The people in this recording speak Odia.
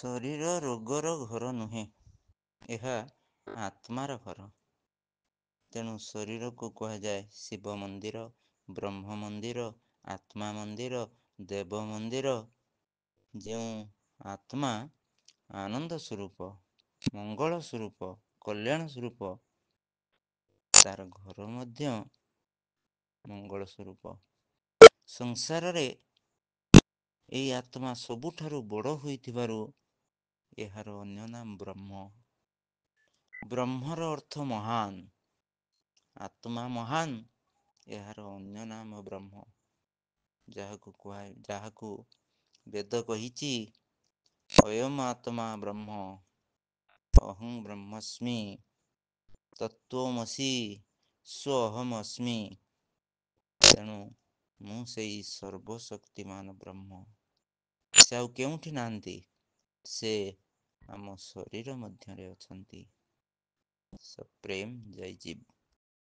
ଶରୀର ରୋଗର ଘର ନୁହେଁ, ଏହା ଆତ୍ମାର ଘର। ତେଣୁ ଶରୀରକୁ କୁହାଯାଏ ଶିବ ମନ୍ଦିର, ବ୍ରହ୍ମ ମନ୍ଦିର, ଆତ୍ମା ମନ୍ଦିର, ଦେବ ମନ୍ଦିର। ଯେଉଁ ଆତ୍ମା ଆନନ୍ଦ ସ୍ୱରୂପ, ମଙ୍ଗଳ ସ୍ୱରୂପ, କଲ୍ୟାଣ ସ୍ୱରୂପ, ତାର ଘର ମଧ୍ୟ ମଙ୍ଗଳ ସ୍ୱରୂପ। ସଂସାରରେ ଏଇ ଆତ୍ମା ସବୁଠାରୁ ବଡ଼ ହୋଇଥିବାରୁ ଏହାର ଅନ୍ୟ ନାମ ବ୍ରହ୍ମ। ବ୍ରହ୍ମର ଅର୍ଥ ମହାନ। ଆତ୍ମା ମହାନ, ଏହାର ଅନ୍ୟ ନାମ ବ୍ରହ୍ମ, ଯାହାକୁ କୁହା ଯାହାକୁ ବେଦ କହିଛି ଅୟମ ଆତ୍ମା ବ୍ରହ୍ମ, ଅହଂ ବ୍ରହ୍ମସ୍ମି, ତତ୍ତ୍ୱମସି, ସ୍ୱ ଅହମ ଅସ୍ମି। ତେଣୁ ମୁଁ ସେଇ ସର୍ବଶକ୍ତିମାନ ବ୍ରହ୍ମ। ସେ ଆଉ କେଉଁଠି ନାହାନ୍ତି, ସେ ଆମ ଶରୀର ମଧ୍ୟରେ ଅଛନ୍ତି। ସପ୍ରେମ ଜୟ ଜୀବ।